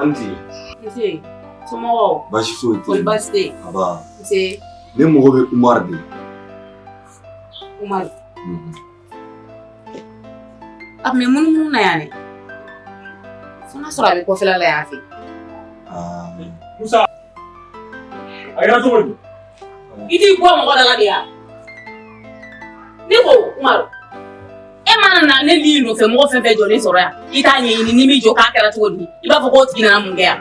An tile. Nse, somɔgɔw? Baasi foyi tɛ Kɔni yen. baasi tɛ yen? Aba. Nse. Ne mago bɛ Umaru de la. Umaru. A tun bɛ munumunu na yan dɛ. Fo n'a sɔrɔ a bɛ kɔfɛla la yan fɛ. Aa. Musa, a kɛra cogo di? I t'i bɔ mɔgɔ da la de ya? Ne ko Umaru, e mana na ne ni nɔfɛ mɔgɔ fɛn fɛn jɔlen sɔrɔ yan, i t'a ɲɛɲini n'i m'i jɔ k'a kɛra cogo di, i b'a fɔ k'o tigi nana mun kɛ yan?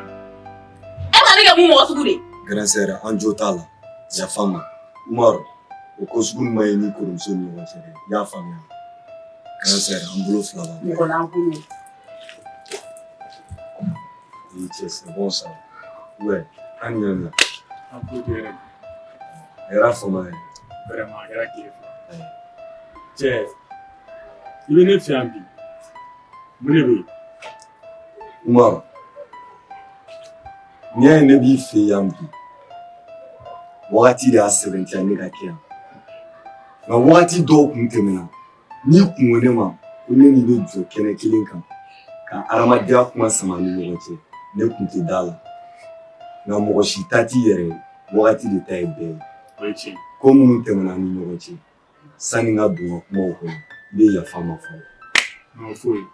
E b'a ne kɛ mun mɔgɔ sugu de ye? Grand sœur, an jo t'a la. Yafa n ma. Umaru, o ko sugu nin ma ɲi ni kɔrɔmuso ni ɲɔgɔn cɛ dɛ. I y'a faamuya? Grand sœur, an bolo fila b'an Mɔgɔ lankolon. I cɛ, c'est bon ça. Ouais, an ni ɲɔgɔn. An tulo tɛ yɛrɛ. A kɛra fama ye. Vraiment, a kɛra tile fila. Cɛ, i bɛ ne fɛ yan bi. Mun de bɛ yen? Umaru, n'i y'a ye ne b'i fɛ yan bi, wagati de y'a sɛbɛntiya ne ka kɛ yan. Nka wagati dɔw kun tɛmɛna, n'i kun ko ne ma ko ne n'i bɛ jɔ kɛnɛ kelen kan ka adamadenya kuma sama ni ɲɔgɔn cɛ, ne kun tɛ da la. Nka mɔgɔ si ta t'i yɛrɛ ye, wagati de ta ye bɛɛ ye. O ye tiɲɛ ye. Ko minnu tɛmɛna an ni ɲɔgɔn cɛ, sanni n ka don n ka kumaw kɔnɔ, i bɛ yafa n ma fɔlɔ. Non, foyi.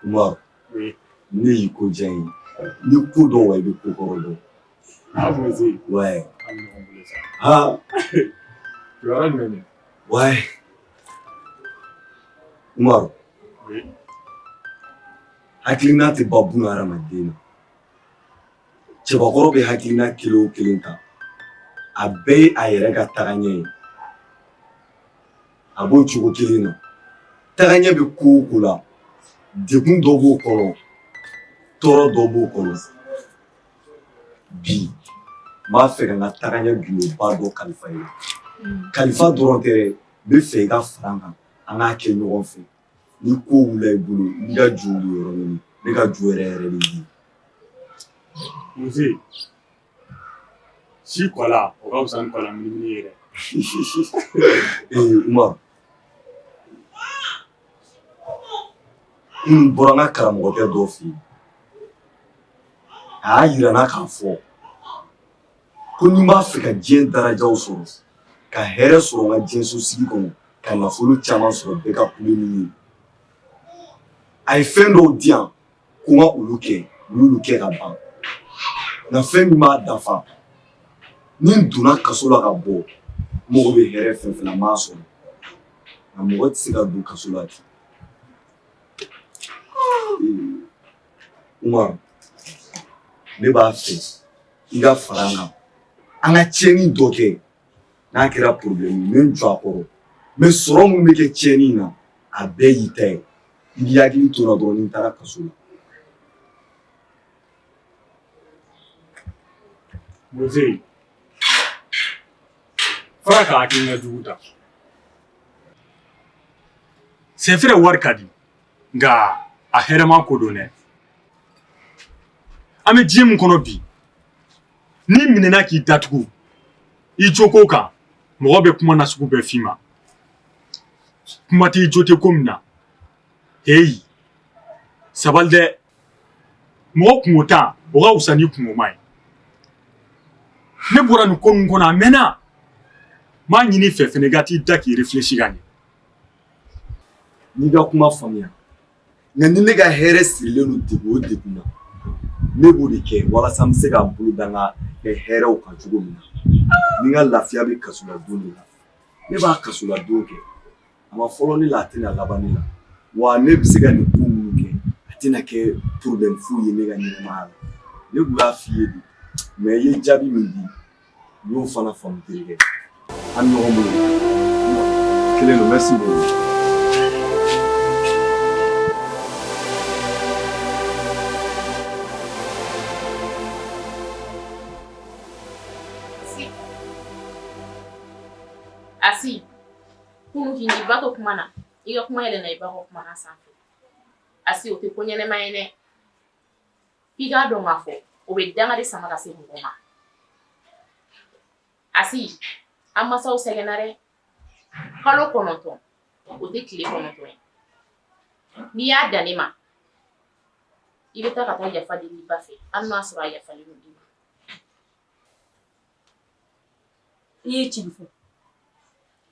Umaru, Oui. ne y'i ko diya n ye. Ni ko dɔn wa i bɛ ko kɔrɔ dɔn. Ah, Moise. Ouais. An bɛ ɲɔgɔn bolo sa. Ha. Kibaruya jumɛn de? Ouais. Umaru. Oui. Hakilina tɛ ban buna hadamaden na. Cɛbakɔrɔ bɛ hakilina kelen o kelen ta, a bɛɛ ye a yɛrɛ ka tagaɲɛ ye. A b'o cogo kelen na. Tagaɲɛ bɛ ko o ko la, degun dɔ b'o kɔnɔ, tɔɔrɔ dɔ b'o kɔnɔ. Bi, n b'a fɛ ka n ka tagaɲɛ gundoba dɔ kalifa i la. Kalifa dɔrɔn tɛ dɛ, n bɛ fɛ i ka fara n kan, an k'a kɛ ɲɔgɔn fɛ. Ni ko wulila i bolo, i b'i ka jo wuli yɔrɔ ɲini. Ne ka jo yɛrɛ yɛrɛ de ye. Moise, si kɔla, o ka fisa ni kɔla minimini ye dɛ. Ee Umaru, n bɔra n ka karamɔgɔkɛ dɔ fɛ yen. A y'a yira n na k'a fɔ ko ni n b'a fɛ ka diɲɛ darajaw sɔrɔ, ka hɛrɛ sɔrɔ n ka diɲɛso sigi kɔnɔ, ka nafolo caman sɔrɔ bɛɛ ka kule ni ye. A ye fɛn dɔw di yan ko n ka olu kɛ, n y'olu kɛ ka ban. Nka fɛn min b'a dafa, ni n donna kaso la ka bɔ, n mago bɛ hɛrɛ fɛn fɛn la, n b'a sɔrɔ. Nka mɔgɔ tɛ se ka don kaso la ten. Umaru, ne b'a fɛ i ka fara n kan, an ka tiɲɛni dɔ kɛ. N'a kɛra problème ye, n bɛ n jɔ a kɔrɔ. Mais sɔrɔ min bɛ kɛ tiɲɛni in na, a bɛɛ y'i ta ye. I b'i hakili to n na dɔrɔn ni n taara kaso la. Moise, fara ka hakilina jugu ta. C'est vrai, wari ka di, nka a hɛrɛma ko don dɛ. An bɛ diɲɛ min kɔnɔ bi, n'i minɛna k'i datugu i joko kan, mɔgɔ bɛ kuma nasugu bɛɛ f'i ma. Kuma t'i jo tɛ ko min na. Heyi, sabali dɛ. Mɔgɔ kungo tan, o ka fisa ni kungoma ye. Ne bɔra nin ko min kɔnɔ a mɛnna. N b'a ɲini i fɛ fɛnɛ, i ka t'i da k'i réfléchir ka ɲɛ. N'i ka kuma faamuya, nka ni ne ka hɛrɛ sirilen don degun o degun na, ne b'o de kɛ walasa n bɛ se ka n bolo da n ka hɛrɛw kan cogo min na. Ni n ka lafiya bɛ kasoladon de la, ne b'a kasoladon kɛ. A ma fɔlɔ ne la, a tɛna laban ne la. Wa ne bɛ se ka nin ko minnu kɛ, a tɛna kɛ problème foyi ye ne ka ɲɛnamaya la. Ne tun y'a f'i ye de, mais i ye jaabi min di, n y'o fana faamu terikɛ. An ni ɲɔgɔn bolo. Kelen don, merci beaucoup. Asi, kunu k'i ba to kuma na, i ka kuma yɛlɛnna i ba ka kuma na sanfɛ. Asi, o tɛ ko ɲɛnɛma ye dɛ. F'i k'a dɔn k'a fɔ o bɛ danga de sama ka se mɔgɔ ma. Asi, an masaw sɛgɛnna dɛ. Kalo 9, o tɛ tile 9 ye. N'i y'a dan ne ma, I bɛ taa ka taa yafa deli i ba fɛ, hali n'a sɔrɔ a yafalen don i ma. I ye tiɲɛ fɔ.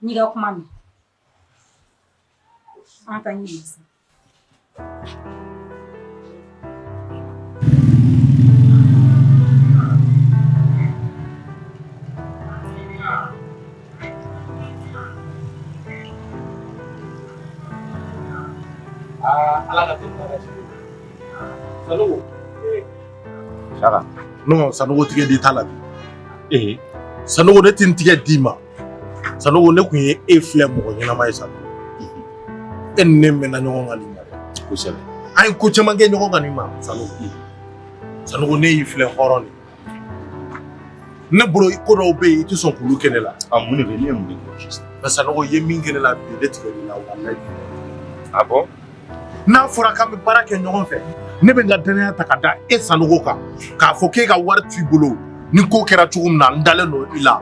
N y'i ka kuma mɛn. An ka ɲi sisan. Ala ka Sanogo. Saka. Non, Sanogo tigɛ di t'a la bi. Ee. Sanogo ne tɛ n tigɛ d'i ma. Sanogo ne kun ye e filɛ mɔgɔ ɲɛnama ye Sanogo. E ni ne mɛnna ɲɔgɔn kan nin ma dɛ. Kosɛbɛ. An ye ko caman kɛ ɲɔgɔn kan nin ma Sanogo. Sanogo ne y'i filɛ hɔrɔn de ye. Ne bolo ko dɔw bɛ yen i tɛ sɔn k'olu kɛ ne la. A mun de bɛ ne ye mun de kɛ? Mais Sanogo i ye min kɛ ne la bi ne tigɛ la walayi. Ah bon? N'a fɔra k'an bɛ baara kɛ ɲɔgɔn fɛ, ne bɛ n ka danaya ta ka da e Sanogo kan k'a fɔ k'e ka wari t'i bolo ni ko kɛra cogo min na n dalen don i la.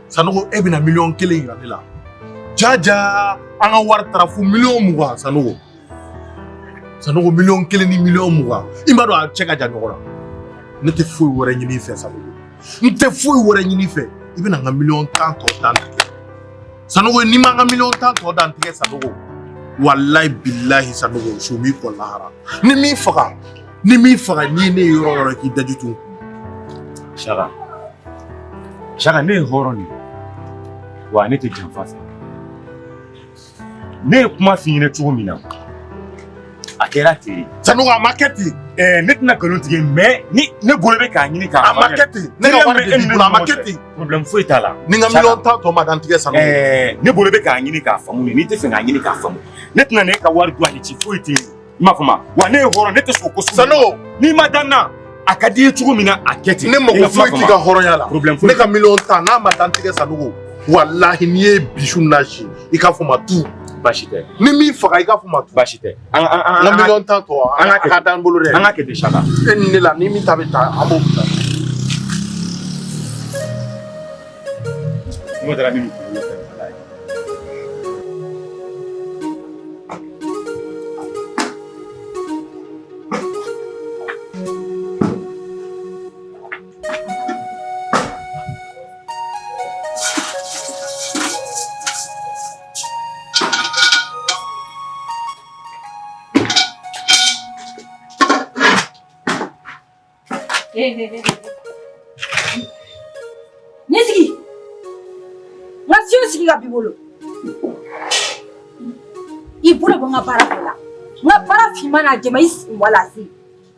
Sanogo e bɛna 1 miliyɔn yira ne la. Jaja an ka wari taara fo 20 miliyɔn Sanogo. Sanogo 1 miliyɔn ni 20 miliyɔn. I b'a dɔn a cɛ ka jan ɲɔgɔn na. Ne tɛ foyi wɛrɛ ɲini i fɛ Sanogo. N tɛ foyi wɛrɛ ɲini i fɛ. I bɛna n ka 10 miliyɔn tɔ dan tigɛ. Sanogo n'i ma n ka 10 miliyɔn tɔ dan tigɛ Sanogo. Walayi bilahi Sanogo su b'i kɔ lahara. Ni m'i faga, ni m'i faga n'i ye ne ye yɔrɔ o yɔrɔ k'i daji tun. Saka. Saka ne ye hɔrɔn de ye. Wa ne tɛ janfa fɛ. Ne ye kuma f'i ɲɛna cogo min na, a kɛra ten de. Sanogo a ma kɛ ten. Ne tɛna nkalon tigɛ mais ni ne bolo bɛ k'a ɲini k'a A ma kɛ ten. Ne ka wari de b'i bolo a ma kɛ ten. Problème foyi t'a la. Ni n ka 10 miliyɔn tɔ ma dan tigɛ Sanogo. Ne bolo bɛ k'a ɲini k'a faamu de n'i tɛ fɛ k'a ɲini k'a faamu ne tɛna ne ka wari dun a ni ci foyi tɛ yen i m'a faamu wa ne ye hɔrɔn ne tɛ sɔn ko sugu Sanogo n'i ma da n na a ka di i ye cogo min na a kɛ ten. Ne mago foyi t'i ka hɔrɔnya la. Problème foyi Ne ka 10 miliyɔn n'a ma dan tigɛ Sanogo. Walahi n'i ye bisu nasi i k'a fɔ ma tu. Baasi tɛ. Ni m'i faga i k'a fɔ ma tu. Baasi tɛ. An an N ka 10 miliyɔn tɔ an ka a ka d'an bolo dɛ. An ka kɛ ten Saka. E ni ne la ni min ta bɛ ta an b'o bila. N'o taara ni nin kunkolo fɛ walayi. Ne sigi. N ka fiɲɛ sigi ka b'i bolo. I bolo bɔ n ka baara bɛɛ la. N ka baara finman n'a jɛman i sen bɔ a la se.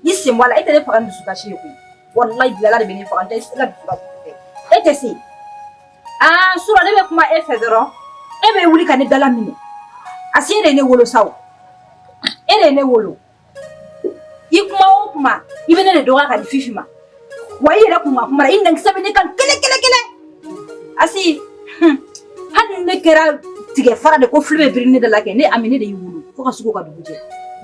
I sen bɔ a la e tɛ ne faga ni dusukasi ye koyi. Walayi bilahi Ala de bɛ ne faga n tɛ se ka dusukasi tɛ. E tɛ se. Aa surɔ ne bɛ kuma e fɛ dɔrɔn e bɛ wuli ka ne dala minɛ. Asi e de ye ne wolo sa o. E de ye ne wolo. I kuma o kuma i bɛ ne de dɔgɔya ka di Fifi ma. Wa i yɛrɛ kun ka kuma la i nɛnkisɛ bɛ ne kan kelen kelen kelen. Asi hali ni ne kɛra tigɛ fara de ko fili bɛ biri ne da la kɛ ne Ami ne de y'i wolo fo ka sugu ka dugu jɛ.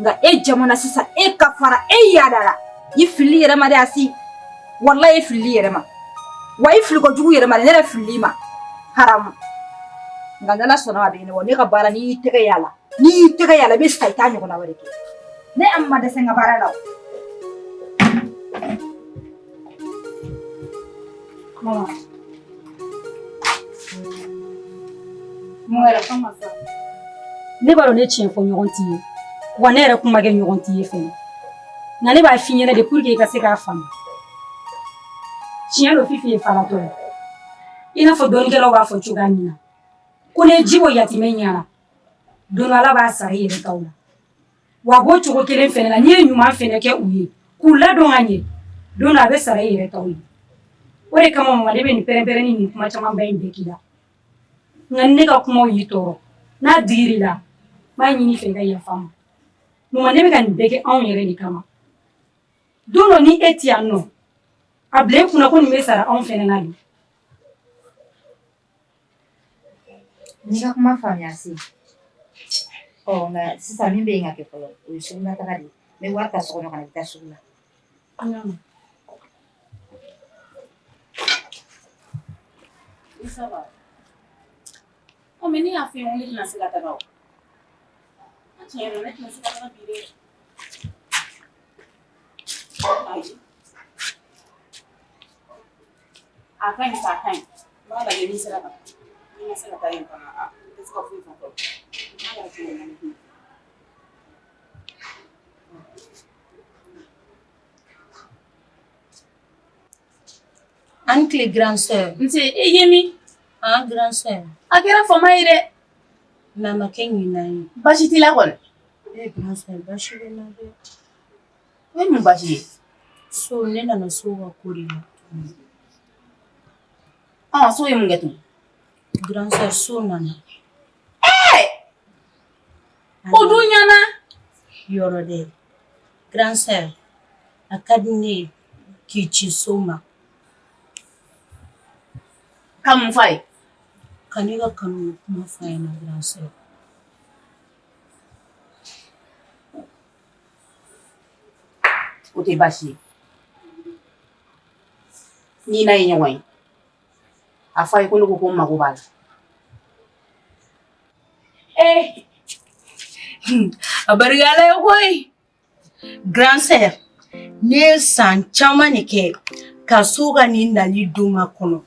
Nka e jamana sisan e ka fara e yaadara i filili yɛrɛ ma dɛ Asi. Walayi e filili yɛrɛ ma. Wa i fili kojugu yɛrɛ ma dɛ ne yɛrɛ filili ma. Haramu. Nka n'Ala sɔnna ma a bɛ ɲɛnabɔ ne ka baara n'i y'i tɛgɛ y'a la n'i y'i tɛgɛ y'a la i bɛ sa i t'a ɲɔgɔnna wɛrɛ kɛ. Ne Ami ma dɛsɛ n ka baara la o. Mama. Mun wɛrɛ kama sa? Ne b'a dɔn ne tiɲɛ fɔ ɲɔgɔn t'i ye wa ne yɛrɛ kuma kɛ ɲɔgɔn t'i ye fɛnɛ nka ne b'a f'i ɲɛna de pour que i ka se k'a faamu. Tiɲɛ don Fifi ye falatɔ ye i n'a fɔ dɔnnikɛlaw b'a fɔ cogoya min na ko n'i ye ji bɔ yatimɛ ɲɛ na don dɔ Ala b'a sara i yɛrɛ taw la wa a b'o cogo kelen fɛnɛ la n'i ye ɲuman fɛnɛ kɛ u ye k'u ladon ka ɲɛ don dɔ a bɛ sara i yɛrɛ taw ye. O de kama mama ne bɛ nin pɛrɛn-pɛrɛnni nin kuma camanba in bɛɛ k'i la nka ni ne ka kumaw y'i tɔɔrɔ n'a digir'i la n b'a ɲini i fɛ i ka yafa n ma. Mama ne bɛ ka nin bɛɛ kɛ anw yɛrɛ de kama. Don dɔ ni e tɛ yan nɔ a bila e kunna ko nin bɛ sara anw fɛnɛ na de. N'i ka kuma faamuya se. Ɔ nka sisan min bɛ yen ka kɛ fɔlɔ o ye sugulataga de ye. N bɛ wari ta so kɔnɔ ka na i bɛ taa sugu la. Ça va. Oh, mais ne y'a f'i ye n ko ne tɛna se ka taga o. A tiɲɛ yɛrɛ la ne tɛna se ka taga bi dɛ. Ayi, a ka ɲi sa, a ka ɲi. N b'a lajɛ ni sera ka, ni ma se ka taa yen fana, a n tɛ se ka foyi fɔ fɔlɔ. N'a kɛra cogo min na, ne bɛ A ni tile grande sœur. Nse, e ye min? An grande sœur. A kɛra fama ye dɛ. Mais a ma kɛ ɲinan ye. Baasi t'i la kɔni? Eh grande sœur, baasi bɛ n na dɛ. O ye mun baasi ye? So, ne nana so ka ko de la. Ɔn, so ye mun kɛ tun? Grande sœur, so nana. Ɛɛ! O dun ɲɛna. Yɔrɔ dɛ. Grande sœur, a ka di ne ye k'i ci so ma. Ka mun f'a ye? Ka ne ka kanu kuma f'a ɲɛna grande sœur. O tɛ baasi ye. N'i n'a ye ɲɔgɔn ye, a f'a ye ko ne ko ko n mago b'a la. Eh! A barika Ala ye koyi. Grande sœur, ne ye san caman de kɛ ka so ka nin nali don makɔnɔ.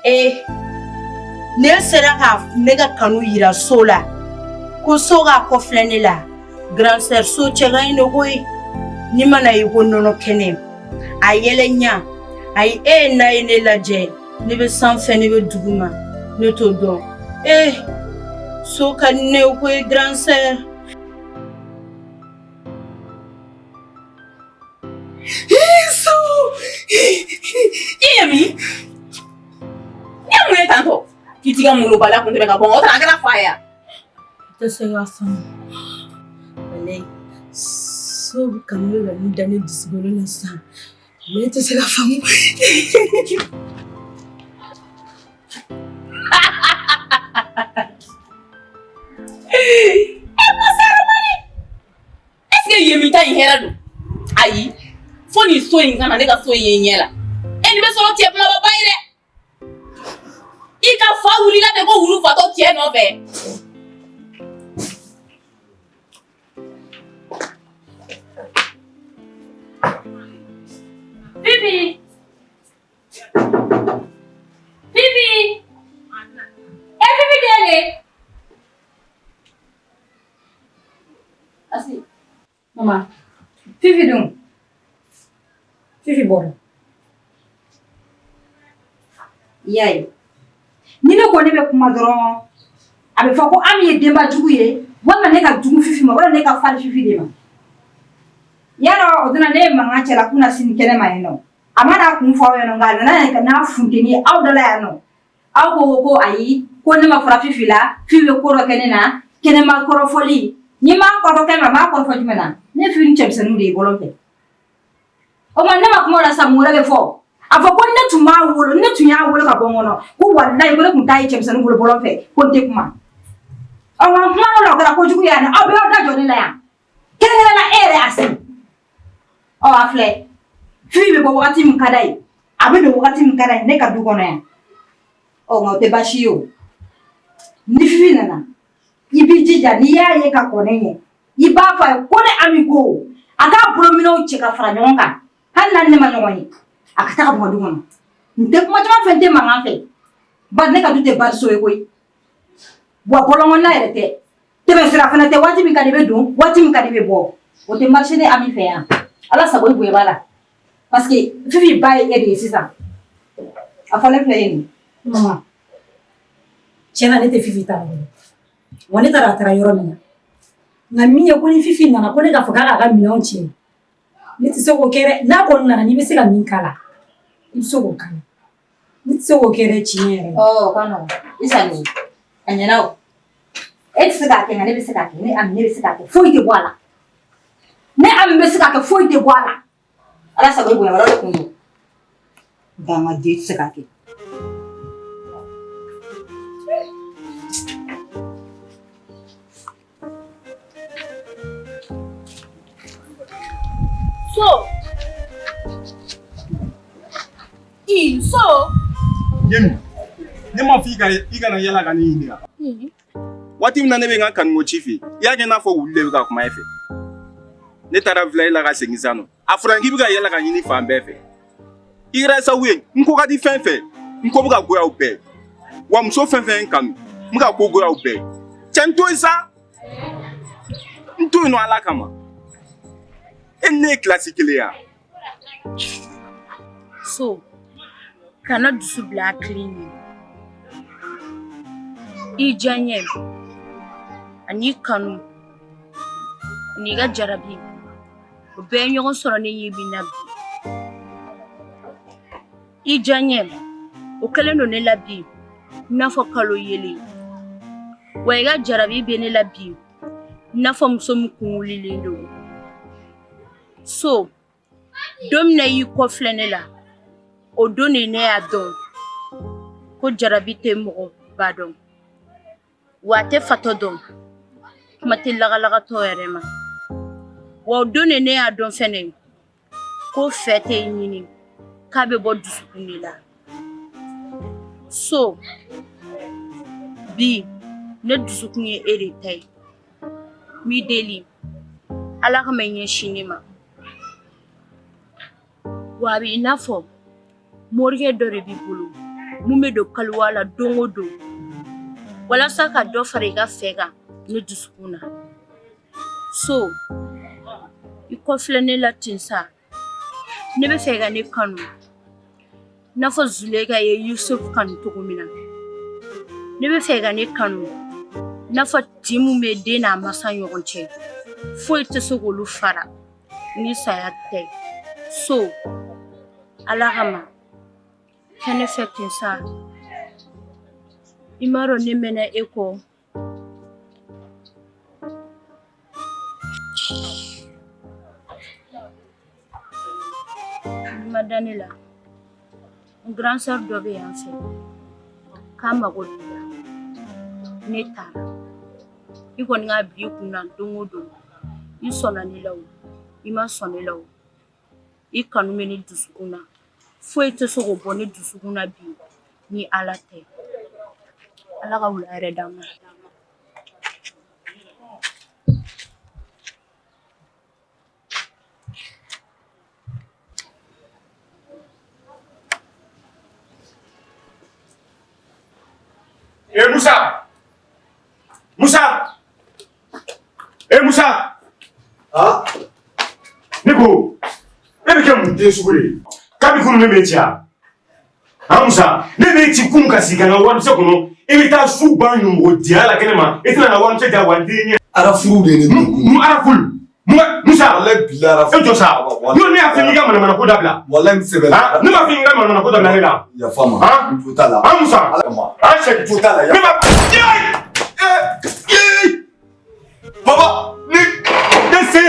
Eh! Ne sera ka ne ka kanu yira so la. Ko so k'a kɔfilɛ ne la. Grande sœur, so cɛ ka ɲi de koyi. Ni mana ye ko nɔnɔ kɛnɛ. A yɛlɛ ɲa. Ayi, e ye n'a ye ne lajɛ. Ne bɛ sanfɛ, ne bɛ duguma. Ne t'o dɔn. Eh! So ka di ne ye koyi grande sœur. So! I ye min? Ni ye mun ye tantɔ? K'i t'i ka molobaliya kun tɛmɛ ka bɔ, o taara a kɛra fa ye wa? I tɛ se k'a faamu. Walayi, so kanu bɛ ka min da ne dusukolo la sisan. Ne tɛ se k'a faamu. E masa Ramani! Est-ce que yen min ta in hɛrɛ don? Ayi, fo nin so in ka na ne ka so in ye ɲɛ la. E nin bɛ sɔrɔ cɛ kumaba ye dɛ. I ka fa wulila ten ko wulu fatɔ cɛ nɔfɛ. Fifi! Fifi! E Fifi den de? Asi. Mama, Fifi dun? Fifi bɔra. I y'a ye, ni ne ko ne bɛ kuma dɔrɔn, a bɛ fɔ ko Ami ye denba jugu ye, walima ne ka jugu Fifi ma, walima ne ka fari Fifi de ma. Yarɔ, o donna ne ye mankan cɛ la kunna sini kɛnɛ ma yen nɔ. A ma n'a kun fɔ aw ɲɛna, nka a nana yan ka n'a funteni ye aw da la yan nɔ. Aw ko ko ayi, ko ne ma fara Fifi la, Fifi bɛ ko dɔ kɛ ne na, kɛnɛma kɔrɔfɔli. Ni m'a kɔrɔfɔ kɛnɛma, m'a kɔrɔfɔ jumɛn na? Ne Fifi ni cɛmisɛnninw de ye bɔlɔn fɛ. O tuma ne ma kuma o la sa, mun wɛrɛ bɛ fɔ? A fɔ ko ne tun b'a wolo, ne tun y'a wolo ka bɔ n kɔnɔ, ko walayi ko ne tun t'a ye cɛmisɛnninw bolo bɔlɔn fɛ, ko n tɛ kuma. Ɔ, nka n kumana o la, o kɛra kojugu ye yan, aw bɛɛ y'aw da jɔ ne la yan. Kɛrɛnkɛrɛn na e yɛrɛ a se. Ɔ, a filɛ, Fifi bɛ bɔ wagati min ka d'a ye, a bɛ don wagati min ka d'a ye ne ka du kɔnɔ yan. Ɔ, nka o tɛ baasi ye o. Ni Fifi nana, i b'i jija, n'i y'a ye ka kɔn ne ɲɛ, i b'a fɔ a ye ko ne Ami ko a k'a bolominɛw cɛ ka fara ɲɔgɔn kan, hali n'a ni ne ma ɲɔgɔn ye, a ka taga bɔ du kɔnɔ. N tɛ kuma caman fɛ, n tɛ mankan fɛ, bari ne ka du tɛ bariso ye koyi. Wa bɔlɔnkɔnɔna yɛrɛ tɛ, tɛmɛ sira fana tɛ. Waati min ka di i bɛ don, waati min ka di i bɛ bɔ, o tɛ marché ne Ami fɛ yan. Ala sago i bonya b'a la, parce que Fifi ba ye e de ye sisan. A fɔlen filɛ ye nin. Mama, tiɲɛ na ne tɛ Fifi ta bolo. Wa ne taara a taara yɔrɔ min na. Nka min ye ko ni Fifi nana ko ne k'a fɔ k'a k'a ka minɛnw cɛ. Ne tɛ se k'o kɛ dɛ. N'a kɔni nana, n'i bɛ se ka min k'a la, i bɛ se k'o k'a la. Ne tɛ se k'o kɛ dɛ, tiɲɛ yɛrɛ la. Ɔ, o ka nɔgɔn. I Sanogo, a ɲɛna o. E tɛ se k'a kɛ, nka ne bɛ se k'a kɛ. Ne Ami, ne bɛ se k'a kɛ. Foyi tɛ bɔ a la. Ne Ami bɛ se k'a kɛ, foyi tɛ bɔ a la. Ala sago i bonya wɛrɛ de kun don. Dangaden tɛ se k'a kɛ. So. I so. Yemi, ne ma fɔ i kana yala ka ne ɲininka. Waati min na ne bɛ n ka kanuko ci fɛ, i y'a kɛ i n'a fɔ wulu de bɛ ka kuma e fɛ. Ne taara village la ka segin sisan nɔ. A fɔra k'i bɛ ka yala ka ɲini fan bɛɛ fɛ. I kɛra sababu ye n ko ka di fɛn fɛn, n ko bɛ ka goya u bɛɛ. Wa muso fɛn fɛn ye n kanu, n bɛ ka ko goya u bɛɛ. Cɛ n to yen sa. N to yen nɔ Ala kama. E ni ne ye kilasi kelen ye wa? So, kana dusu bila hakili ɲɛ. I diyaɲɛ ani kanu ani ka jarabi o bɛɛ ye ɲɔgɔn sɔrɔ ne ɲɛ b'i la bi. I diyaɲɛ o kɛlen don ne la bi i n'a fɔ kalo yelen, wa i ka jarabi bɛ ne la bi i n'a fɔ muso min kun wulilen don. So, don min na i y'i kɔ filɛ ne la, o don de ne y'a dɔn ko jarabi tɛ mɔgɔ ba dɔn, wa a tɛ fatɔ dɔn, kuma tɛ lagalagatɔ yɛrɛ ma. Wa o don de ne y'a dɔn fɛnɛ ko fɛ tɛ ɲini, k'a bɛ bɔ dusukun de la. So, bi ne dusukun ye e de ta ye. N b'i deli Ala kama i ɲɛsin ne ma. Wa a bɛ i n'a fɔ morikɛ dɔ de b'i bolo mun bɛ don kaliwa la don o don walasa ka dɔ fara i ka fɛ kan ne dusukun na. So, i kɔfilɛ ne la ten sa, ne bɛ fɛ i ka ne kanu i n'a fɔ Zuleka ye Yusuf kanu cogo min na. Ne bɛ fɛ i ka ne kanu i n'a fɔ tin mun bɛ den n'a masa ɲɔgɔn cɛ, foyi tɛ se k'olu fara ni saya tɛ. So, Ala kama kɛ ne fɛ ten sa. I m'a dɔn ne mɛnna e kɔ. N'i ma da ne la, n grand sœur dɔ bɛ yan fɛ k'a mago b'i la. Ne taara. I kɔni k'a bila i kun na don o don, i sɔnna ne la o, i ma sɔn ne la o, i kanu bɛ ne dusukun na. Foyi tɛ se k'o bɔ ne dusukun na bi ni Ala tɛ. Ala ka wula hɛrɛ d'an ma. Eh Musa! Musa! Eh Musa! Ah? Ne ko, e bɛ kɛ mun den sugu de ye? Kabi kunun ne b'e ci yan. Han Musa, ne b'e ci kunun ka sigi ka n ka warimisɛn kɔnɔ, i bɛ taa su ban ɲɔmɔgɔdenya la kɛnɛ ma, i tɛna n ka warimisɛn di yan wa n den ɲɛ. Arafuru de ye ne Mun arafulu? Musa! Walayi bilahi arafulu. E jɔ sa! N'o ne y'a f'i ye k'i ka manamana ko dabila. Walayi n sɛbɛ la. Han ne m'a f'i ye k'i ka manamana ko dabila ne la. Yafa n ma. Han? N jo t'a la. Han Musa! Ala kama. Han sɛ. N jo t'a la. Ne ma. Baba ne. Ne se.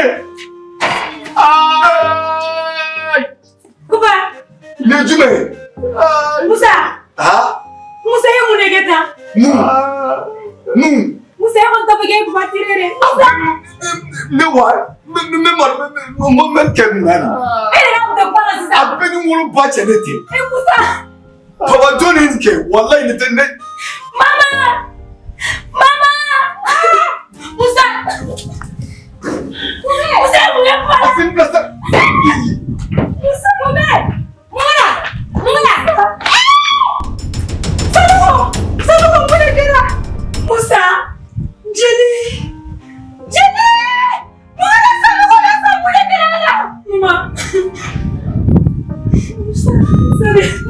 Ayi. Kuba. Ne jumɛn ye? Musa. Han? Musa ye mun de kɛ tan? Mun? Mun? Musa e kɔni ta bɛ kɛ batire de. Musa. Ne wa ne ne ma ne ma kɛ mun na nin? E yɛrɛ kun tɛ kuma la sisan. A bɛɛ ni woloba cɛ ne tɛ. E Musa. Baba jɔn de ye nin kɛ? Walayi nin tɛ ne. Mama! Mama! Musa! Musa ye mun kɛ Kuba la? A sen bila sa. Musa mun bɛ? Mun na? Mun na? Sanogo! Sanogo mun de kɛra? Musa! Jeli! Jeli! Mun de Sanogo la sa mun de kɛra ne la? Mama! Musa!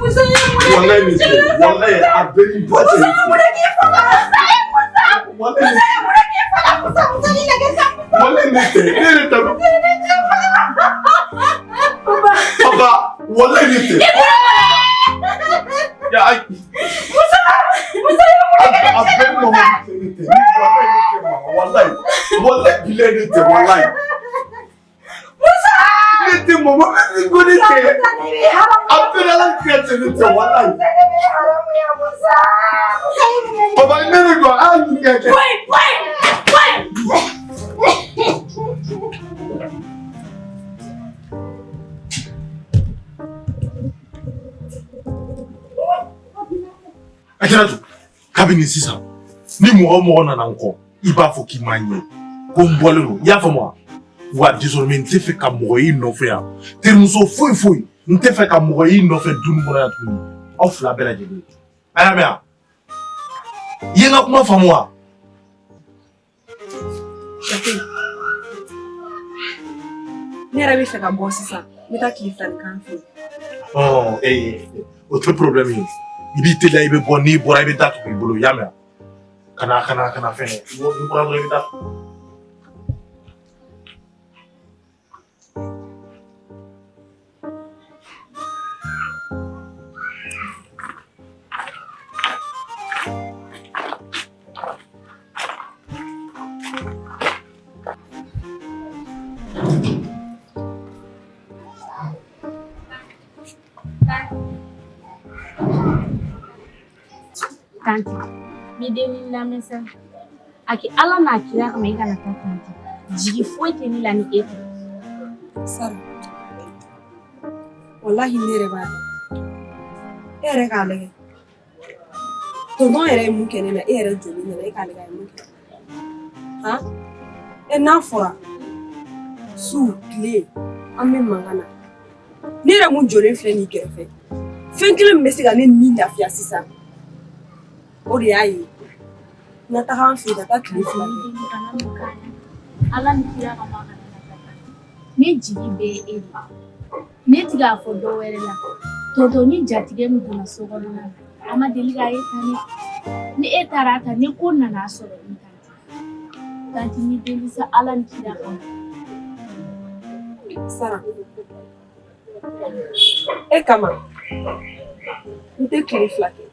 Musa ye mun de kɛ? Walayi nin tɛ. Walayi a bɛɛ ni ba cɛ. Musa ye mun de k'i faga? Musa ye Musa! Walayi Musa ye mun de k'i faga? Musa Musa ni nɛgɛ sa Musa! Walayi nin tɛ. Ne yɛrɛ t'a dɔn. Papa! Papa walayi nin tɛ. I bɔra Ya ayi. Musa! Musa ye mun de kɛ ne A bɛɛ ni mama cɛ ne tɛ. Walayi ne tɛ mama walayi. Walayi bilayi ne tɛ walayi. Musa! Ne tɛ mama ko ne tɛ. Musa ne b'i haramu. A bɛɛ ni Ala kira cɛ ne tɛ walayi. Musa ne b'i haramuya Musa! Musa ye mun de kɛ? Papa ne de don a y'a ɲininka kɛ. Bɔ yen bɔ yen bɔ yen! A kɛra ten kabini sisan ni mɔgɔ o mɔgɔ nana n kɔ i b'a fɔ k'i ma n ye ko n bɔlen don i y'a faamu wa Wa désormais n tɛ fɛ ka mɔgɔ y'i nɔfɛ yan. Terimuso foyi foyi n tɛ fɛ ka mɔgɔ y'i nɔfɛ du nin kɔnɔ yan tuguni. Aw fila bɛɛ lajɛlen. A y'a mɛn wa? I ye n ka kuma faamu wa? Ne yɛrɛ bɛ fɛ ka bɔ sisan n bɛ taa tile fila nin k'an fɛ yen. Ɔ ee o tɛ problème ye. I b'i teliya i bɛ bɔ n'i bɔra i bɛ da tugu i bolo i y'a mɛn wa? Kana kana kana fɛn n'i bɔra dɔrɔn i bɛ da tugu. Tanti, n b'i deli lamɛn sa. A kɛ Ala n'a kira kama i kana taa tanti. Jigi foyi tɛ ne la ni e tɛ. Sara, walahi ne yɛrɛ b'a dɔn. E yɛrɛ k'a lajɛ. Tonton yɛrɛ ye mun kɛ ne la e yɛrɛ jɔlen ɲɛna e k'a lajɛ a ye mun kɛ. Han? E n'a fɔra su tile an bɛ mankan na. Ne yɛrɛ mun jɔlen filɛ nin kɛrɛfɛ. Fɛn kelen min bɛ se ka ne ni lafiya sisan o de y'a ye n ka taga an fɛ yen ka taa tile fila kɛ. Ala ni kira kama kana taa tanti. Ne jigi bɛ e de. Ne tɛ k'a fɔ dɔ wɛrɛ la. Tonton ni jatigɛ min donna so kɔnɔna na, a ma deli k'a ye tan ne. Ni e taara ta ni ko nana sɔrɔ n tanti. Tanti n b'i deli sa Ala ni kira kama. Sara, e kama n tɛ tile fila kɛ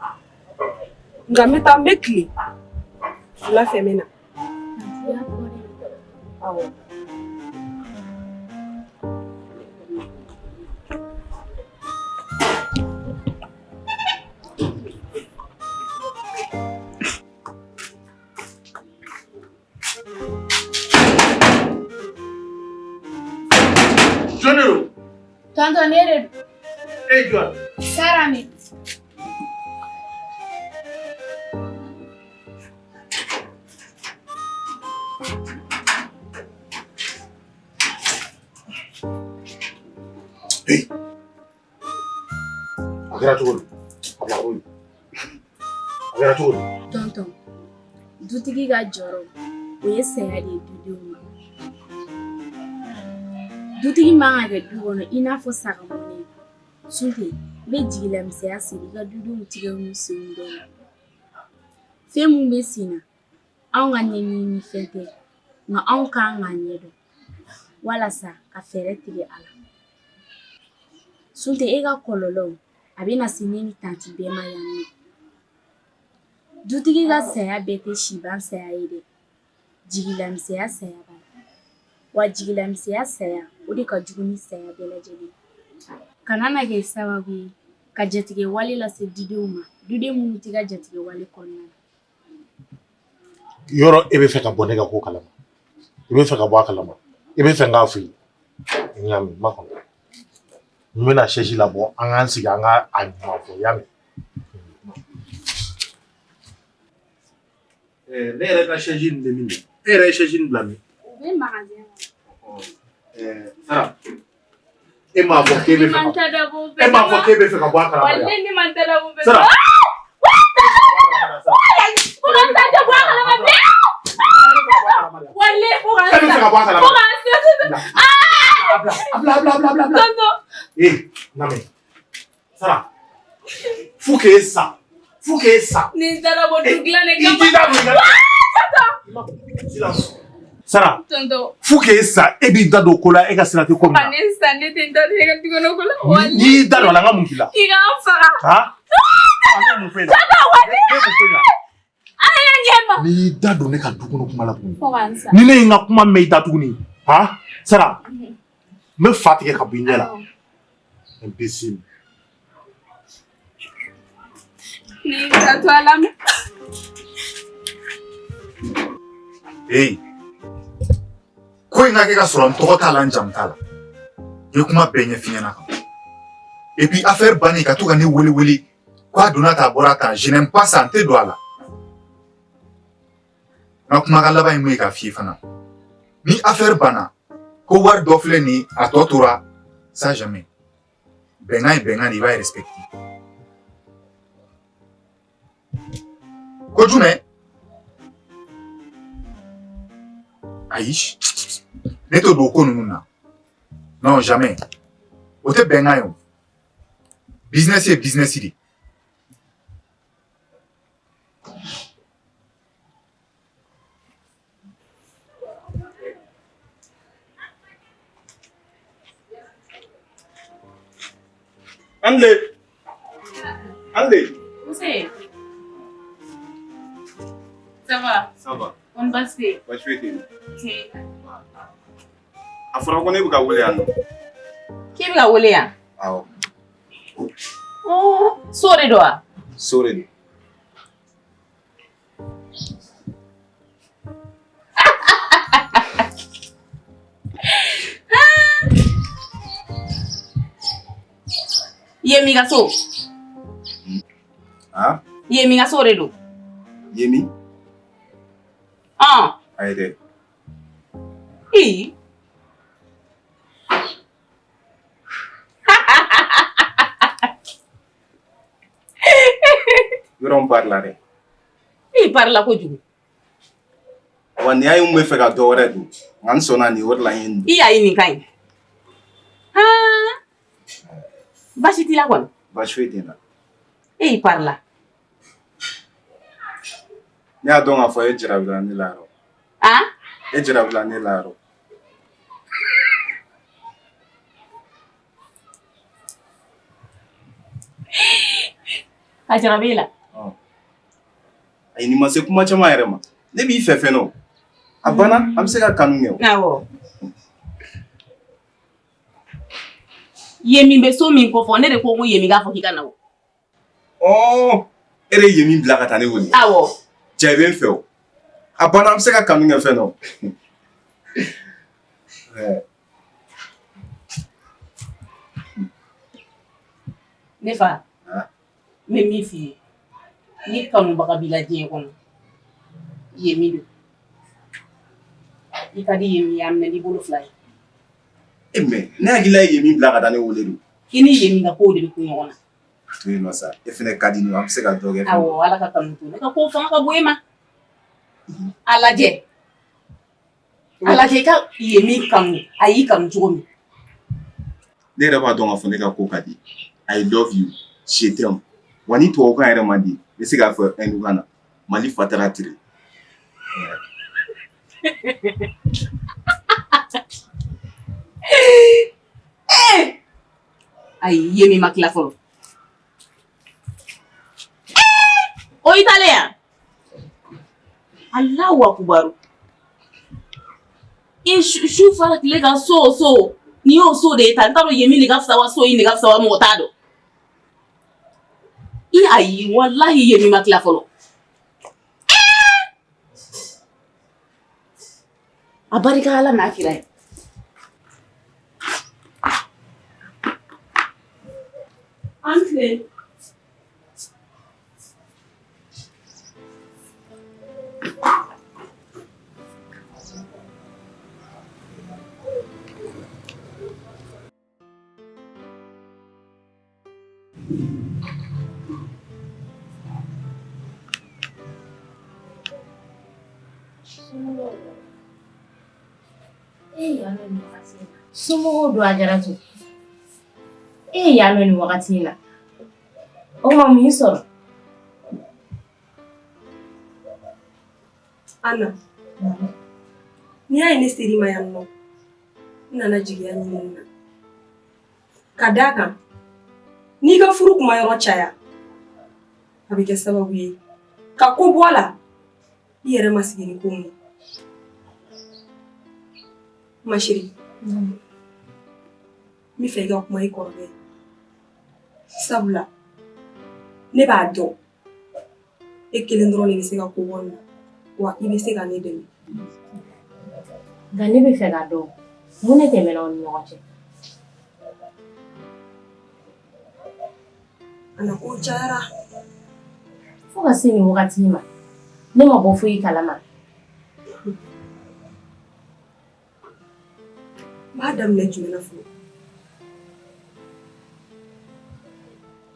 nka n bɛ taa n bɛ tile wula fɛ n bɛ na. Awɔ. Jɔn de don? Tonton ne de don. E ye jɔn? Sara ne. Hey. A kɛra cogo di? A bila ka bɔ yen. A kɛra cogo di? Tonton, dutigi ka jɔrɔ o ye saya de ye dudenw ma. Dutigi man ka kɛ du kɔnɔ i n'a fɔ sagamɔnɛ. Sunte, i bɛ jigilamisɛnya siri i ka dudenw tigɛw ni senw dɔ la. Fɛn min bɛ sen na, anw ka ɲɛɲini fɛn tɛ, nka anw kan k'a ɲɛdɔn walasa ka fɛɛrɛ tigɛ a la. Sunte e ka kɔlɔlɔw a bɛna se ne ni tanti bɛɛ ma yan nɔ. Dutigi ka saya bɛɛ tɛ siban saya ye dɛ. Jigilamisɛnya saya b'a la. Wa jigilamisɛnya saya o de ka jugu ni saya bɛɛ lajɛlen. Kana na kɛ sababu ye ka jatigɛ wale lase dudenw ma, duden minnu t'i ka jatigɛ wale kɔnɔna na. Yɔrɔ e bɛ fɛ ka bɔ ne ka ko kalama. I bɛ fɛ ka bɔ a kalama. I bɛ fɛ n k'a f'i ye. N y'a mɛn, ma kɔnɔ. N bɛna chaise labɔ an k'an sigi an ka a ɲuman fɔ i y'a mɛn. Ne yɛrɛ ka chaise nin bɛ min de? E yɛrɛ ye chaise nin bila min? U bɛ magasin kɔnɔ. Sara, e m'a fɔ k'e bɛ fɛ ka e m'a fɔ k'e bɛ fɛ ka bɔ a kalama de wa? Walahi ne ma n ta dabɔ bɛɛ Sara. Fo ka n sa tɛ bɔ a kalama bi. Walahi fo ka n sa. E bɛ fɛ ka bɔ a kalama. Fo ka n sa. A bila, a bila, a bila, a bila, a bila. Tonton. Ee, na mɛn. Sara, fo k'e sa, fo k'e sa. Ni n taara bɔ du dilan de I kama. t'i da don i ka. Tonton. Sara, Tonton. fo k'e sa, e b'i da don ko la, e ka sira tɛ ko min Ka na. ne sa ne tɛ n da don e ka du kɔnɔ ko la. N'i y'i da don a la, n ka mun k'i la? I ka n faga. Han? Ne ye mun f'e ɲɛna? Tonton walahi. Ne ye mun f'e ɲɛna? Ala ye ɲɛ ma. N'i y'i da don ne ka du kɔnɔ kuma la tuguni. Fo ka n sa. Ni ne ye n ka kuma mɛn i da tuguni, han? Sara, n bɛ fa tigɛ ka bɔ i ɲɛ la. Imbécile. Ni ka to ala ma. Hey. Ko in ka kɛ ka sɔrɔ n tɔgɔ t'a la n jamu t'a la. N ye kuma bɛɛ ɲɛf'i ɲɛna kan. Et puis affaire bannen ka to ka ne wele wele k'a donna tan a bɔra tan je n'aime pas ça n tɛ don a la. N ka kumakan laban ye mun ye k'a f'i ye fana. Ni affaire banna Ko wari dɔ filɛ nin ye, a tɔ tora, ça jamais. Bɛnkan ye bɛnkan de, i b'a respecter. Ko jumɛn? Ayi, ne t'o don ko ninnu na. Non, jamais. O tɛ bɛnkan ye o. Business ye business de. Ande. Ande. Nse. Ça va? Ça va. Kɔni baasi tɛ yen? Baasi foyi tɛ yen. Nse. A fɔra ko ne bɛ ka wele yan nɔ. K'i bɛ ka wele yan? Awɔ. Ɔɔ, so de don wa? So de don. Yemi ka so. Ah? Yemi ka so de don. Yemi? Ɔn. Ayi dɛ. Ee. Yɔrɔ n parila dɛ. I parila kojugu. Wa nin y'a ye n bɛ fɛ ka dɔ wɛrɛ don. Nka n sɔnna nin o de la n ye nin don. I y'a ye nin ka ɲi. Haan. Baasi t'i la kɔni? Baasi foyi tɛ n na. E y'i parila. Ne y'a dɔn k'a fɔ e jarabila ne la yɔrɔ. Han? E jarabila ne la yɔrɔ. Ka jarabi e la? Ayi nin ma se kuma caman yɛrɛ ma. Ne b'i fɛ fɛnɛ o. A banna an bɛ se ka kanu kɛ o. Awɔ. Yemi bɛ so min kofɔ ne de ko ko Yemi k'a fɔ k'i ka na o. Ɔɔ e de ye Yemi bila ka taa ne wele. Awɔ. Cɛ bɛ n fɛ o. A banna an bɛ se ka kanu kɛ fɛn dɔ. Ne fa, n bɛ min f'i ye ni kanubaga b'i la diɲɛ kɔnɔ Yemi don. I ka di Yemi ye a minɛ n'i bolo fila ye. E mais ne hakili la ye Yemi bila ka taa ne wele don. I ni Yemi ka kow de bɛ kun ɲɔgɔn na. To yen nɔ sa e fɛnɛ ka di ne ye an bɛ se ka dɔ kɛ. Awɔ Ala ka kanu to ne ka kow fanga ka bon e ma. A lajɛ. A lajɛ i ka Yemi kanu a y'i kanu cogo min. Ne yɛrɛ b'a dɔn k'a fɔ ne ka ko ka di. I love you. Je t'aime. Wa ni tubabukan yɛrɛ man di n bɛ se k'a fɔ hindukan na. Mali fatara tere. Ayi Yemi ma tila fɔlɔ. O y'i taalen yan? Alahu akubaru. I su fara tile kan so o so. N'i y'o so de ye tan n t'a dɔn Yemi de ka fisa wa so in de ka fisa wa mɔgɔ t'a dɔn. I ayi walahi Yemi ma tila fɔlɔ. A barika Ala n'a kira ye. An tile. Somɔgɔw don Ajaratu e ye yan nɔ nin wagati in na o ma mun y'i sɔrɔ Ana n'i y'a ye ne ser'i ma yan nɔ n nana jigiya ɲini na ka d'a kan n'i ka furu kuma yɔrɔ caya a bɛ kɛ sababu ye ka ko bɔ a la i yɛrɛ ma sigi ni ko min ye. Ma chérie, n bɛ fɛ i ka kuma i kɔrɔkɛ ye sabula ne b'a dɔn e kelen dɔrɔn de bɛ se ka ko bɔ nin na wa i bɛ se ka ne dɛmɛ. Nka ne bɛ fɛ k'a dɔn mun de tɛmɛna aw ni ɲɔgɔn cɛ. Ana ko cayara. Fo ka se nin wagati ma ne ma bɔ foyi kalama. N b'a daminɛ jumɛn na fɔlɔ?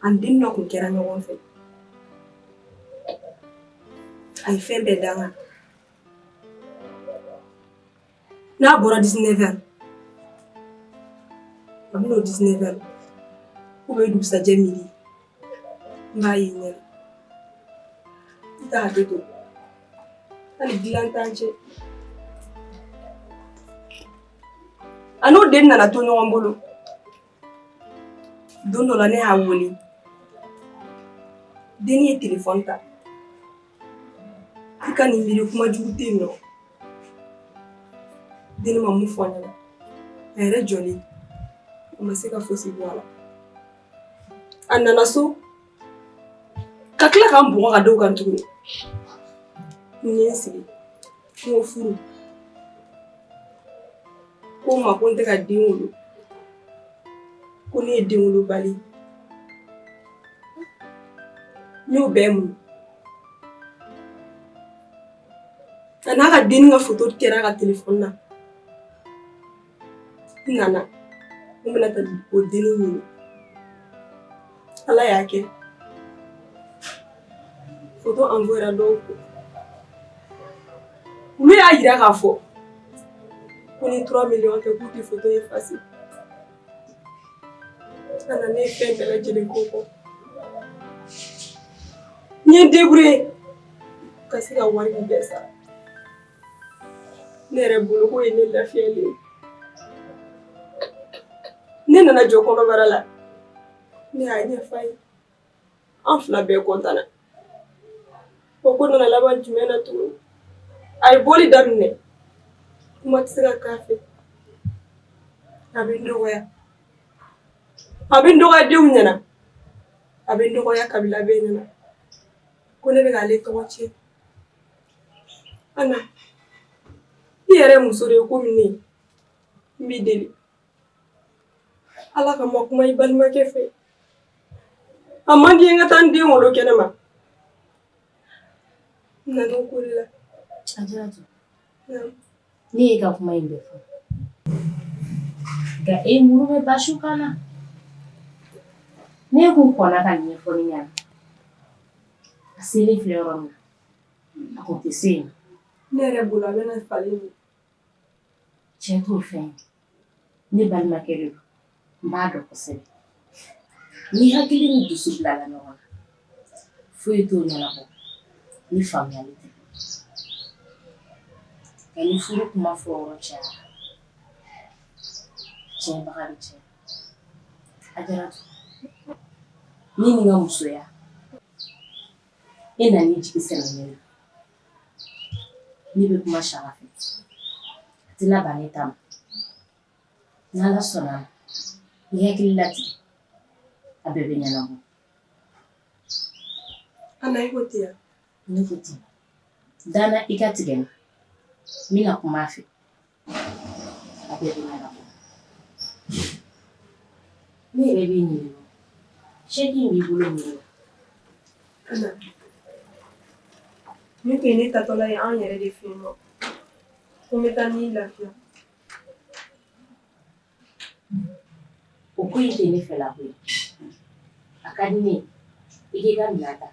An den dɔ kun kɛra ɲɔgɔn fɛ. A ye fɛn bɛɛ da n kan. N'a bɔra 19 heures, a bɛ n'o 19 heures ou bien dugusajɛ midi, n b'a ye ɲɛ na. I t'a hakɛ to. Hali dilan t'an cɛ. A n'o den nana to ɲɔgɔn bolo. Don dɔ la ne y'a wele. Denni ye telefɔni ta. I ka nin miiri kuma jugu tɛ yen nɔ. Denni ma mun fɔ n ɲɛna. A yɛrɛ jɔlen, a ma se ka fosi bɔ a la. A nana so ka tila ka n bugɔ ka da o kan tuguni. N ye n sigi. N ko furu. Ko n ma ko n tɛ ka den wolo. Ko ne ye den wolobali. N y'o bɛɛ muɲu. A n'a ka denni ka foto kɛra a ka telefɔni na. N nana n bɛna taa o denni ɲini. Ala y'a kɛ foto envoyera dɔw kun. Olu y'a jira k'a fɔ ko ni 3 millions tɛ k'u tɛ foto effacer. A nana ne ye fɛn bɛɛ lajɛlen k'o kɔ. N ye n débrouiller ka se ka wari in bɛɛ sara. Ne yɛrɛ bolo k'o ye ne lafiyalen ye. Ne nana jɔ kɔnɔbara la. Ne y'a ɲɛfɔ a ye. An fila bɛɛ kɔntanna. O ko nana laban jumɛn na tuguni? A ye bɔli daminɛ. Kuma tɛ se ka k'a fɛ. A bɛ n dɔgɔya. A bɛ n dɔgɔya denw ɲɛna. A bɛ n dɔgɔya kabila bɛɛ ɲɛna. Ko ne bɛ k'ale tɔgɔ tiɲɛ. Ana, i yɛrɛ ye muso de ye komi ne. N b'i deli. Ala kama kuma i balimakɛ fɛ. A man di n ye n ka taa n den wolo kɛnɛ ma. N nana o ko de la. Ajaratu, ne y'e ka kuma in bɛɛ fɔ. Nka e muru bɛ basi kan na. Ne kun kɔnna ka nin ɲɛfɔ ne ɲɛna. A selen filɛ yɔrɔ min na, a kun tɛ se yen. Ne yɛrɛ bolo a bɛna falen de. Cɛ t'o fɛn ye. Ne balimakɛ de don. N b'a dɔn kosɛbɛ. Ni hakili ni dusu bilala ɲɔgɔn na, foyi t'o ɲɛnabɔ ni faamuyali tɛ. Nka ni furu kuma fɔ yɔrɔ cayara, tiɲɛbaga bɛ tiɲɛ. Ajaratu, ne ni n ka musoya, e nan'i jigi sɛmɛ ne na. Ne bɛ kuma Saka fɛ. A tɛna ban ne ta ma. N'Ala sɔnna a ma, i hakili latigɛ, a bɛɛ bɛ ɲɛnabɔ. Ana i ko ten wa? Ne ko ten. Da n na i ka tigɛ n na. N bɛna kuma a fɛ. A bɛɛ bɛ ɲɛnabɔ. Ne yɛrɛ b'i ɲininka. Chèque in b'i bolo mun na? Ana, nin tun ye ne taatɔla ye an yɛrɛ de fɛ yen nɔ. Ko n bɛ taa ni lafiya. O ko in tɛ ne fɛla ko ye. A ka di ne ye i k'i ka minɛn ta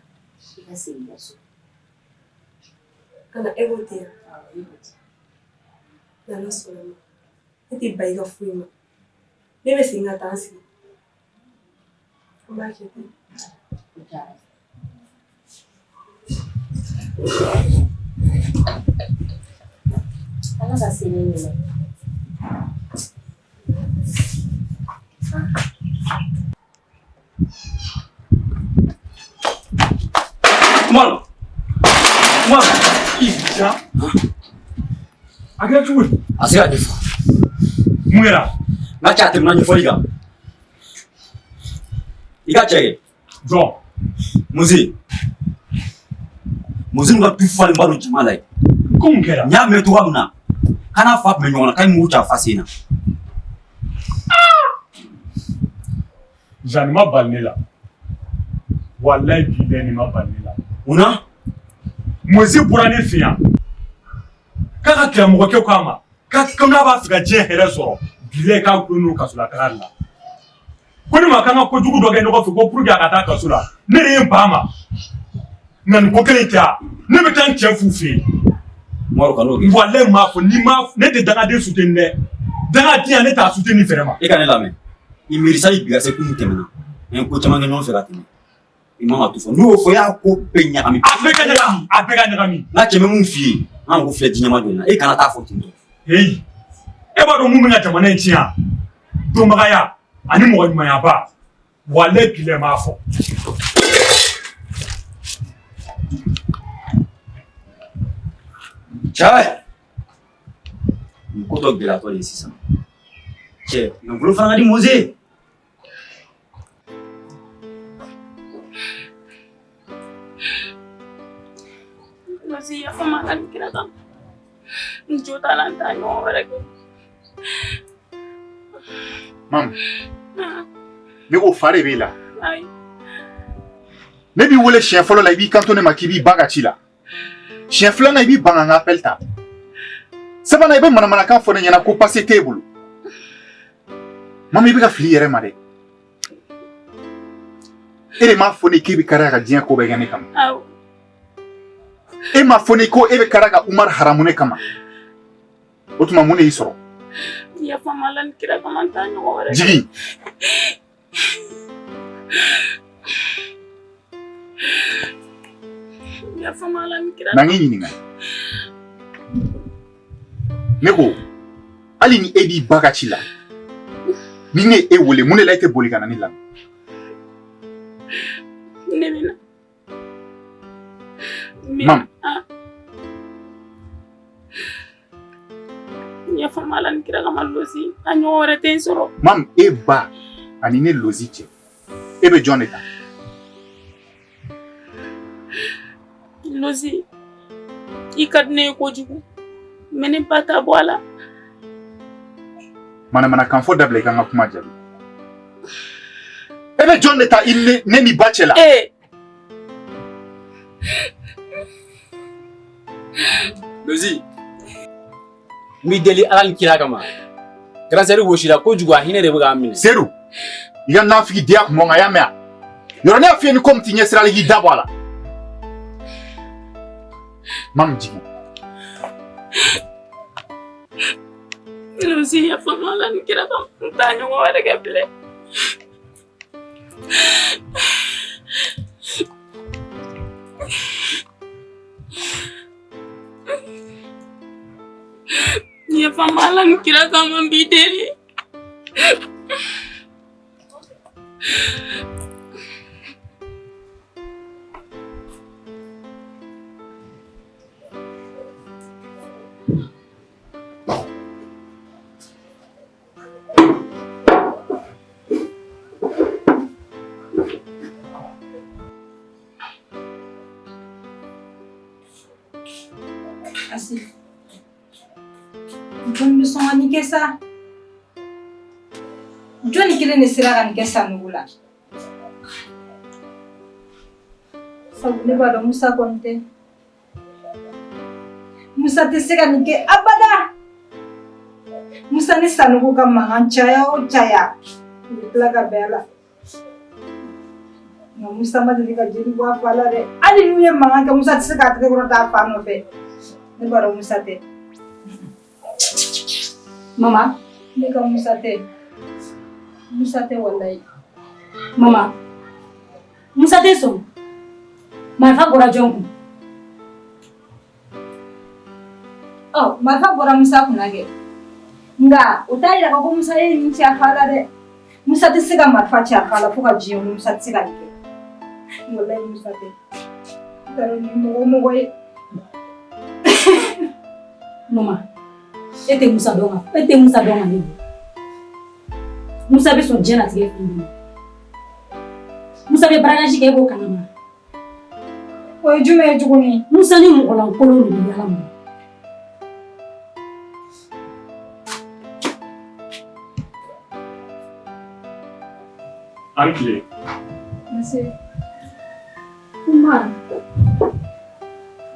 i ka segin i ka so. Ana e ko ten wa? Awɔ, ne ko ten. N'Ala sɔnna ma, ne tɛ ban i ka foyi ma. Ne bɛ segin ka taa n sigi. An b'a kɛ ten. O diyara n ye. Ala ka se ni ɲuman ye. Umaru Umaru i ja a kɛra cogo di? A se ka ɲɛfɔ. Mun kɛra? N ka cɛ a tɛmɛna ɲɛfɔli kan. I ka cɛ kɛ. Jɔn? Muze. Muze ka du falenba don jama la yen. Ko mun kɛra? N y'a mɛn cogoya min na, k'a n'a fa tun bɛ ɲɔgɔn na, k'a ye mugu ci a fa sen na. Jean nin ma bali ne la. Walayi bilayi nin ma bali ne la. Mun na? Moise bɔra ne fɛ yan. K'a ka karamɔgɔkɛ ko a ma. K'a comme n'a b'a fɛ ka diɲɛ hɛrɛ sɔrɔ. Bilayi k'a gulonnen don kaso la taga de la. Ko ne ma k'an ka kojugu dɔ kɛ ɲɔgɔn fɛ ko pour que a ka taa kaso la. Ne de ye n ban a ma. Nka nin ko kelen in tɛ wa? Ne bɛ taa n cɛ f'u fɛ yen. Umaru kan'o kɛ. Walayi n m'a fɔ n'i ma ne tɛ dangaden soutenir dɛ. Dangadenya ne t'a soutenir vraiment. E ka ne lamɛn. I miiri sani bi ka se kunun tɛmɛna. An ye ko caman kɛ ɲɔgɔn fɛ ka tɛmɛ. I man ka to fɔ. N'o y'o fɔ i y'a ko bɛɛ ɲagami. A bɛɛ ka ɲagami. A bɛɛ ka ɲagami. N ka cɛ bɛ mun f'i ye, an ko filɛ diɲɛma jɔ na. E kana taa fɔ ten tɔ. Heyi. E b'a dɔn mun bɛ ka jamana in tiɲɛ wa? Dɔnbagaya ani mɔgɔ ɲumanyaba. Walayi bilayi n b'a fɔ. Cɛ! Nin ko tɔ gɛlɛyatɔ de ye sisan. Cɛ, nafolo fana ka di Moze. Lozi yafa n ma Ala ni kira kama. N jo t'a la n t'a ɲɔgɔn wɛrɛ kɛ. Mamu, ne ko fa de b'e la. Ayi. Ne b'i wele siɲɛ fɔlɔ la i b'i kanto ne ma k'i b'i ba ka ci la. Siɲɛ filanan i b'i ban ka n ka appel ta. Sabanan i bɛ manamanakan fɔ ne ɲɛna ko passe t'e bolo. Mamu i bɛ ka fili i yɛrɛ ma dɛ. E de m'a fɔ ne k'e bɛ kariya ka diɲɛ ko bɛɛ kɛ ne kama. Awɔ. E m'a fɔ ne ko e bɛ kariya ka Umaru haramu ne kama. O tuma mun de y'i sɔrɔ? Yafa n ma Ala ni kira kama n t'a ɲɔgɔn wɛrɛ kɛ. Jigin. Yafa n ma Ala ni kira Na n k'i ɲininka. Ne ko hali ni e b'i ba ka ci la ni ne ye e wele mun de la e tɛ boli ka na ne lamɛn? Ne bɛ na. Mamu. Yafa n ma Ala ni kira kama Lozi a ɲɔgɔn wɛrɛ tɛ n sɔrɔ. Mamu e ba ani ne Lozi cɛ e bɛ jɔn de ta? Lozi i ka di ne ye kojugu mais ne ba ta bɔ a la. Manamanakan fɔ dabila i ka n ka kuma jaabi. E bɛ jɔn de ta i ne ni ba cɛ la? Ee. Lozi n b'i deli Ala ni kira kama grand sœur wosira kojugu a hinɛ de bɛ k'a minɛ. Sedu i ka nafigidenya kun bɔ n kan i y'a mɛn wa? Yɔrɔ ne y'a f'i ye ni ko min t'i ɲɛ sira la i k'i da bɔ a la. Mamu jigin. Lozi yafa n ma Ala ni kira kama n t'a ɲɔgɔn wɛrɛ kɛ bilen. Yafa n ma Ala ni kira kama n b'i deli. Asi. Jɔnni bɛ sɔn ka nin kɛ sa? Jɔnni kelen de sera ka nin kɛ Sanogo la? Sabu ne b'a dɔn Musa kɔni tɛ. Musa tɛ se ka nin kɛ abada. Musa ni Sanogo ka mankan caya o caya, u bɛ tila ka bɛn a la. Nka Musa ma deli ka jeli bɔ a fa la dɛ. Hali n'u ye mankan kɛ, Musa tɛ se k'a tɛgɛ kɔrɔta a fa nɔfɛ. Ne b'a dɔn Musa tɛ. Mama, ne ka Musa tɛ. Musa tɛ walayi. Mama, Musa tɛ sɔn. Marifa bɔra jɔn kun? Ɔ marifa bɔra Musa kunna kɛ. Nka o t'a yira ko Musa ye nin ci a fa la dɛ. Musa tɛ se ka marifa ci a fa la fo ka diɲɛ wuli Musa tɛ se ka nin kɛ. Walayi Musa tɛ. N t'a dɔn nin ye mɔgɔ o mɔgɔ ye. Mama, e tɛ Musa dɔn ka e tɛ Musa dɔn ka ne bɔ. Musa bɛ sɔn diɲɛlatigɛ fɛn bɛɛ ma. Musa bɛ braquage kɛ e b'o kalama. O ye jumɛn ye tuguni? Musa ni mɔgɔlankolon de bɛ yaala mama. A ni tile. Nse. Umar.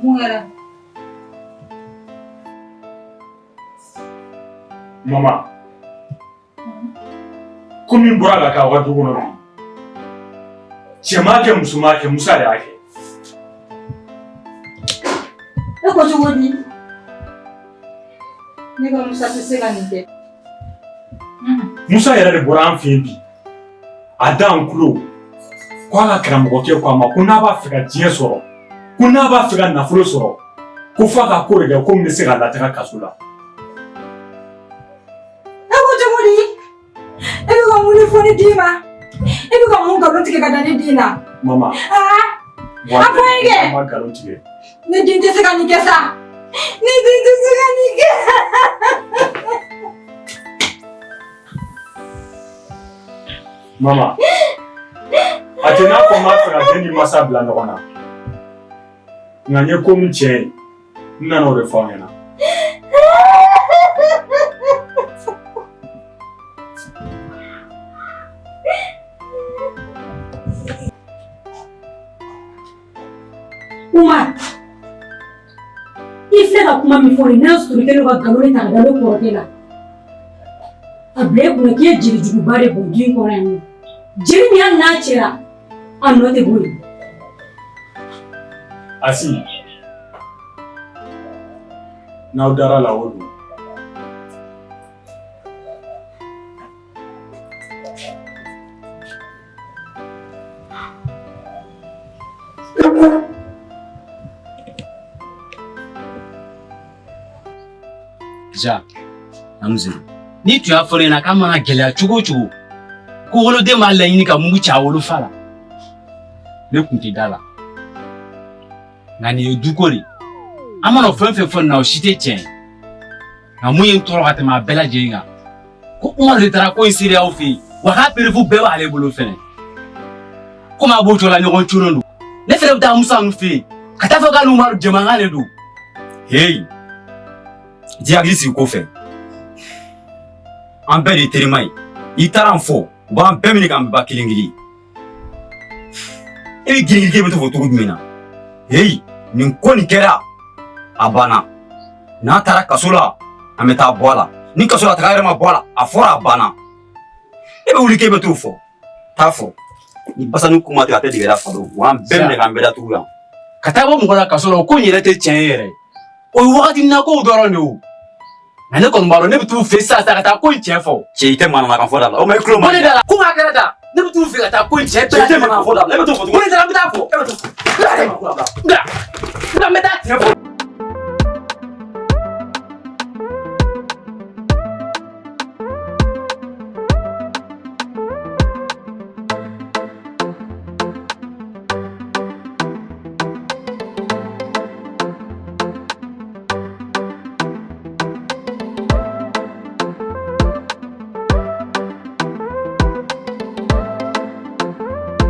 Mun kɛra? Mama. Ko min bɔra ka kɛ aw ka du kɔnɔ bi, cɛ m'a kɛ, muso m'a kɛ, Musa de y'a kɛ. E ko cogo di? Ne ka Musa tɛ se ka nin kɛ. Musa yɛrɛ de bɔra an fɛ yen bi, a da an tulo ko a ka karamɔgɔkɛ ko a ma ko n'a b'a fɛ ka diɲɛ sɔrɔ, ko n'a b'a fɛ ka nafolo sɔrɔ, ko f'a ka ko de kɛ ko min bɛ se k'a lataga kaso la. E ko cogo di? E bɛ ka mun de fɔ ne den ma? E bɛ ka mun nkalon tigɛ ka da ne den na? Mama. Aa! A fɔ n ye kɛ. N ma nkalon tigɛ. Ne den tɛ se ka nin kɛ sa. Ne den tɛ se ka nin kɛ. Mama. A tɛ n'a fɔ n b'a fɛ ka den ni masa bila ɲɔgɔn na. Nka n ye ko min tiɲɛ ye, n nana o de fɔ aw ɲɛna. Umar, i filɛ ka kuma min fɔ nin n'a sɔrɔ i kɛlen don ka nkalon de ta ka da ne kɔrɔkɛ la. A bila i kunna k'i ye jelijuguba de bɔn du in kɔnɔ yan nɔ. Jeli min hali n'a cɛra, a nɔ tɛ bɔ yen. Asi, n'aw dara la o don. Ja, Amuze, n'i tun y'a fɔ ne ɲɛna k'a mana gɛlɛya cogo o cogo ko woloden b'a laɲini ka mugu ci a wolofa la, ne tun tɛ da la. Nka nin ye duko de ye. An mana fɛn fɛn fɔ nin na, o si tɛ tiɲɛ ye. Nka mun ye n tɔɔrɔ ka tɛmɛ a bɛɛ lajɛlen kan, ko Umaru de taara ko in seereya aw fɛ yen, wa k'a preuve bɛɛ b'ale bolo fɛnɛ. Komi a b'o jɔ la ɲɔgɔn coron don, ne fɛnɛ bɛ taa Musa ninnu fɛ yen ka taa fɔ k'a ni Umaru jɛmankan de don. Heyi, i t'i hakili sigi ko fɛ. An bɛɛ de ye terima ye. N'i taara an fɔ, u b'an bɛɛ minɛ k'an ba kelen kelen. E bɛ girin k'e bɛ t'o fɔ cogo jumɛn na? Heyi, nin ko nin kɛra, a banna. N'a taara kaso la, an bɛ taa bɔ a la. Ni kaso la taga yɛrɛ ma bɔ a la, a fɔra a banna. E bɛ wuli k'e bɛ t'o fɔ. T'a fɔ. Ni basani kuma tɛ a tɛ dege la fa don. Wa an bɛɛ minɛ k'an bɛɛ datugu yan. Ka taa bɔ mɔgɔ la kaso la, o ko in yɛrɛ tɛ tiɲɛ ye yɛrɛ. O ye wagati na kow dɔrɔn de ye o. Nka ne kɔni b'a dɔn ne bɛ t'u fɛ sisan sisan ka taa ko in tiɲɛ fɔ. Cɛ i tɛ manamanakan fɔ dabila. O ma i tulo ma. Ko ne da la ko a kɛra tan, ne bɛ t'u fɛ ka taa ko in tiɲɛ Cɛ i tɛ manamanakan fɔ dabila. E bɛ t'o fɔ Ko ne da la n bɛ taa fɔ. E bɛ t'o fɔ. N bɛ taa tiɲɛ fɔ.